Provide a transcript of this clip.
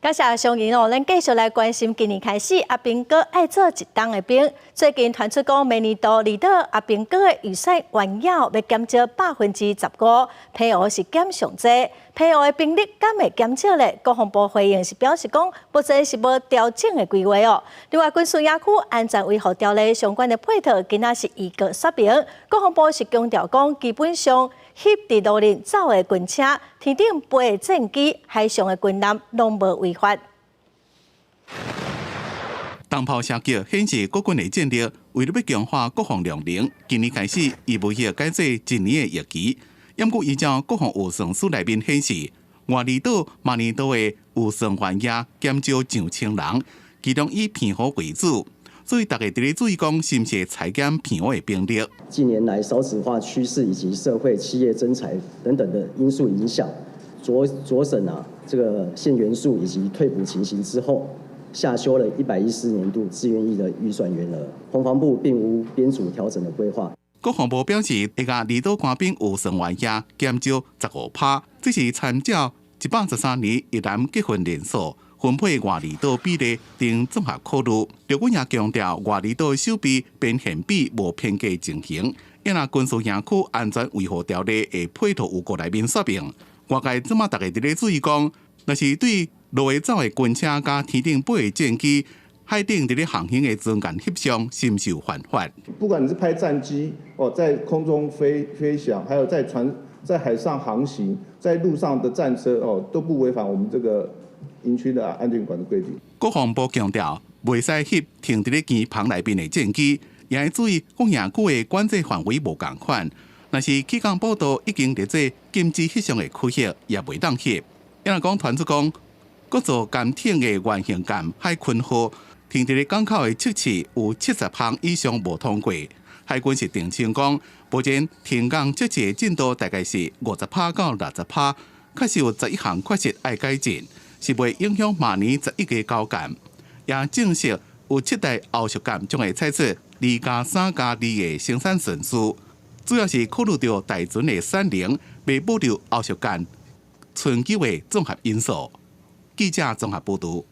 感謝上銀哦，咱繼續來關心今年開始阿兵哥愛做一冬的兵。最近傳出講，明年度離島阿兵哥的預算員額欲減少15%，澎湖是減上濟。澎湖的兵力敢會減少咧？國防部回應是表示講，目前是無調整的規劃哦。另外，軍事營區安全維護條例相關的配套，今仔是預告說明。國防部是強調講，基本上翕佇路面走的軍車、天頂飛的戰機、海上的軍艦，攏無違法。燈炮射擊顯示國軍的戰力，為了欲強化國防量能，今年開始義務役改做一年的役期。毋過依照國防預算書內面顯示，外離島明年度的預算員額減少上千人，其中以澎湖為主，所以大家佇咧注意講，是毋是裁減澎湖的兵力。近年來少子化趨勢以及社會企業徵才等等的因素影響，酌審啊這個現員數以及退補情形之後，下修了114年度志願役的預算員額。國防部並無編組調整的規劃。國防部表示，會共離島官兵預算員額減少15%，這是參照113年役男結婚人數分配外離島比例等綜合考慮。陸軍也強調，外離島守備編遣比無偏低情形，因若軍事營區安全維護條例的配套預告內面說明，外界這馬逐家佇咧注意講，若是對路下走的軍車佮天頂飛的戰機，海頂佇咧航行的船艦翕相，是毋是有犯法？不管你是拍戰機哦，在空中飛翔，還有在船在海上航行，在陸上的戰車哦，都不違反我們這個營區的安全管制規定。國防部強調，袂使翕停佇咧機棚內面的戰機，也愛注意各營區的管制範圍無仝款。若是起降步道已經列做禁止翕相的區域，也袂當翕。抑若講傳出講，閣造艦艇的原型艦海鯤號停佇咧港口的測試有70項以上無通過。海軍是澄清講，目前停港測試的進度大概是50%到60%，確實有11項缺失愛改進，是袂影響明年11個交艦。也證實有七代翱翔艦將會採取2+3+2的生產順序，主要是考慮著大船的產能，欲保留翱翔艦存久的綜合因素。記者綜合報導。